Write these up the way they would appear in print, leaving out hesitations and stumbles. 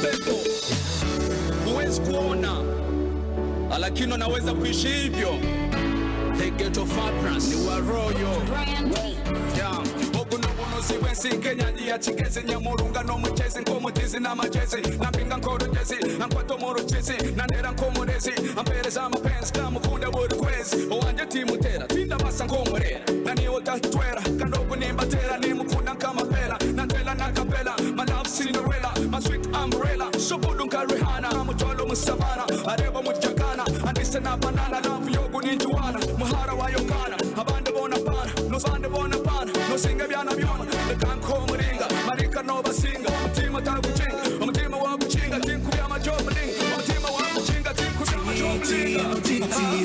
upepo, huwezi kuona, lakini unaweza kuishi hivyo. The Ghetto Fabulous ni wa royal. Yeah. Ogu n'obunuzi bw'ensi nk'enyangi ya kigezi nyamurunga n'omukyezi nk'omutizi n'amagyezi nampinga nk'orugyezi ankwata omu rukizi nandeera nk'omurezi ampeereza amapenzi kamukunda buri kwezi owangye timutera tindabasa nk'omurera naniwe otatwera kandi ogu nimbatera nimukunda nk'amapera nantera nakapela my love Cinderella my sweet umbrella shobudu nka Rihanna mutwalo mu savana areba mu jagana andise na banana love yogu ninjuwana muhara wa Yokana abandi bona pana nozande bona pana nosinga byana byona reka nkomuringa marika nobasinga umutima utagukinga umutima wagukinga tinkubya amajobulinga umutima wagukinga tinkubya amajobulinga.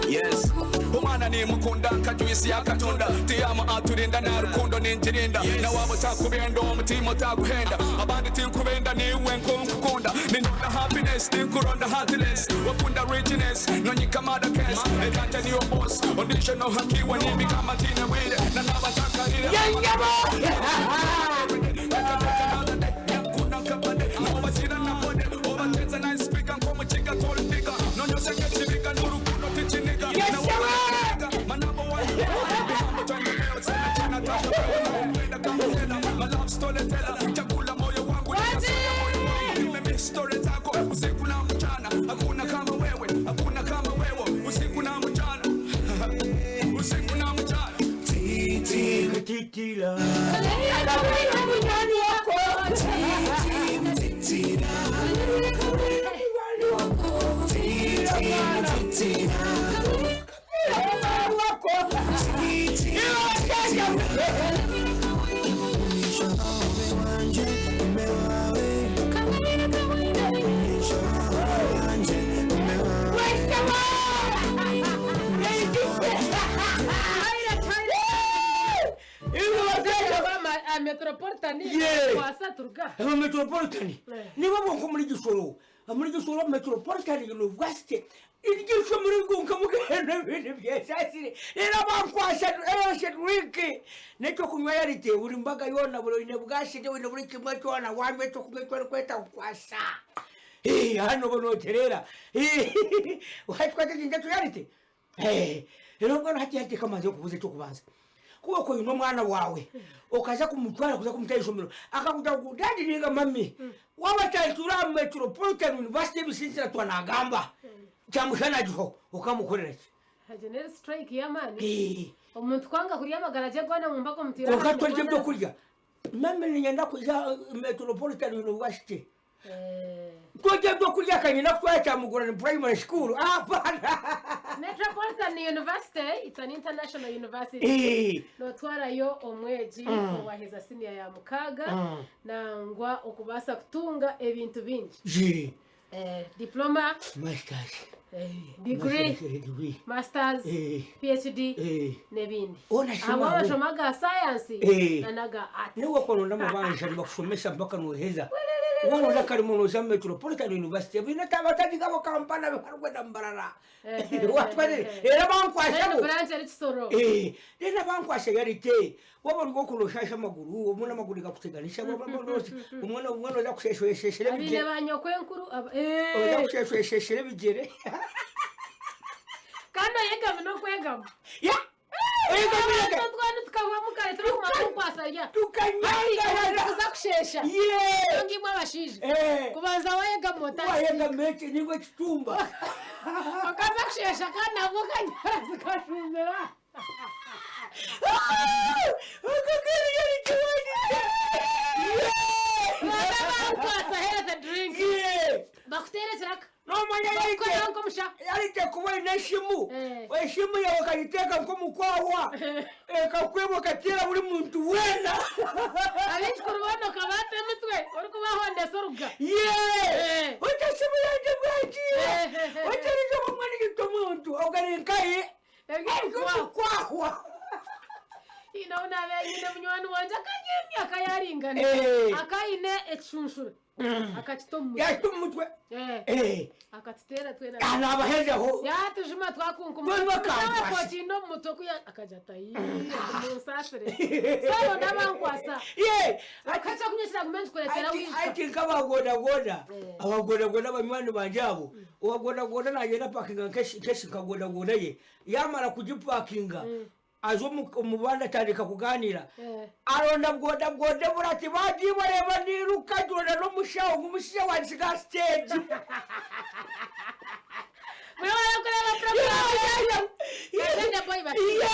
Yes. Omwana nimukunda nka juice yakatunda tiyamu aturinda na rukundo ningirinda na waba otakubenda omutima otaguhenda abandi tinkubenda niwe nkonkukunda ninonda happiness tinkuronda happiness wakunda richness nonyika mada case ekanja niyo boss ondisho no hakiwa nibigamba ntine wire na nabatakarire Hakuna kama wewe, hakuna kama wewe, usiku na mchana. Usiku na mchana. Titira. Metropolitan Yeah. kwasa turuga. Aba Metropolitan nibo bonka muri Gisoro, muri Gisoro Metropolitan University iryo somo rigunka mugenda ibintu byesasire rero bankwasa drink nekyo kunywa yarite buri mbaga yona buri ine bwashije buri buri kimwe cyona wanywe cyo kunywa cyo kweta kwasa. Eh, hano bonoterera watwate kinja tuyarite. Eh, rero ngano hati hati kamaze kubuze cyo kubanza kuba ko uno mwana wawe okaza kumutwara kuza kumutera ishomero akakuja ku dadi ninga mami waba tatura Metropolitan University bisinzira twanagamba cyamushana giho ukamukorera ki? General strike y'amaani. Eh. Omuntu kwanga kurya amagara gye goona mu mbaga omutiira. Konka twarya ibyo kurya mami ninyenda kuja Metropolitan University twarya ibyo kurya kanyina kutwara cyamugura ni primary school apana. Metropolitan University, it's an international university. Eh. Notwarayo omwegi owaheza senior ya mukaga nangwa okubaasa kutunga ebintu bingi. Je. Eh, diploma, Masters. Degree, Masters degree. Masters, Eh. PhD Eh. n'ebindi. Ona shima Abo we. abashoma aga science Eh. na n'aga arts. Niwe kononda mabanja nibakusomesa mpaka noheza wanoza kari munoza Metropolitan University bine tabatagigabo Kampala biharwe na Mbarara watwarire rero bankwashabo. Then branch ari Kisoro. Eh, rero bankwasha yarite waba uri kunoshasha amaguru umwe n'amaguru gakuteganisha umwe umwe noza kusheshwesheshera Abine bigere ba nyokwenkuru oza eh. kusheshwesheshera bigere. Kandi oyegama n'okwegama. Ya oyegama. Twana tukavamu kare turi kumara kukwasa rya. Tukanyanga Kuza kushesha. ye Ngimwe abashije. Eh. Kubanza wayegama otasi. wayega meke nibwo kitumba. Okaza kushesha kandi nabwo kanyara zikashumira. Baba bakwasa here the drink. Bakutere kiraka. Nomanya Bakukoraho nk'omusha. yarite kuba ine eshimu Eh. eshimu yawe okagiteeka nk'omukwahwa ekakweba okateera buri muntu weena. Abijukuru boona okabata emitwe orikubahondesa oruga. ye Eh. ota esimu yangye bwagiire Eh. oterize omwana gito omuntu ogari nkaye Eby'omukwahwa. omukwahwa. Ino nabe nyine munywani wanje akanyemya. Akayaringanisa. Eh. Akayine ekishunshura. Akakita omu mutwe. Yakita omu mutwe. Eh. Eh. Akatuteera twena. Ah, naabahezaho. Yatujuma twakunkuma. Twena bakankwasa. Twakiine omu mutwe ku ya- akagira ati ayi munsaasire. Saabo n'abankwasa. Ye, Akaca kunyesera gume nkikureetera ati wiika. ati nk'abagodagoda Eh. abagodagoda banywani bangye abo owagodagoda nagenda apakinga nkeshi nkeshi nkagodagoda ye yamara kugipakinga aza omu omu bandi atandika kuganira Eh. aronda bwoda bwoda buri ati bagiye bareba niruka njonda n'omushaho ngu omushaija wansiga aha siteegi. Murabona kureba program. Agenda boy basiibura.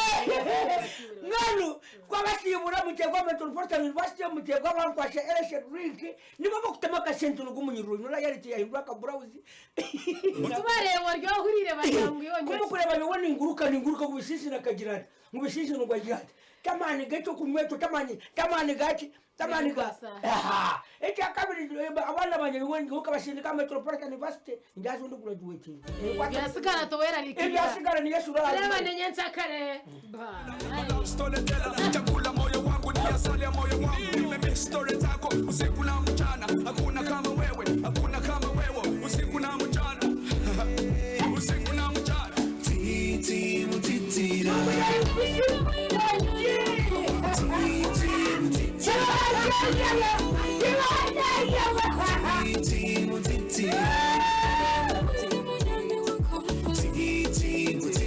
Mbwenu twabasiibura muteegwa Metropolitan University muteegwa bankwasha Ereshe Drink nibo bakutema akasente nogu omunyururu onywa royalty yahindura akaburawuzi. Tubareeba ori ohuriire bagira ngu iwe Ku onywa ki? mukureeba nyowe ninguruka ninguruka ngu Bisiisino akagira ati ngu Bisiisino ngu agira ati Tamani g'ekyokunywa ekyo tamani tamani gaki tamani ga aha ekyakabiri abaana bangye nyowe nyowe nkabasindika aha Metropolitan University ndyaza ndi graduatinga. Ebyasigara towerarikirira. Ebyasigara ni Yesu Tureebane orabimanya. nyenkyakare. Bye. Storyteller, chakula moyo wangu ni asali ya moyo wangu. Nimemiss story zako usiku na mchana, hakuna kama wewe, hakuna kama wewe, usiku na mchana, usiku na mchana. Titi mutitira. Titi mutitira. Titi.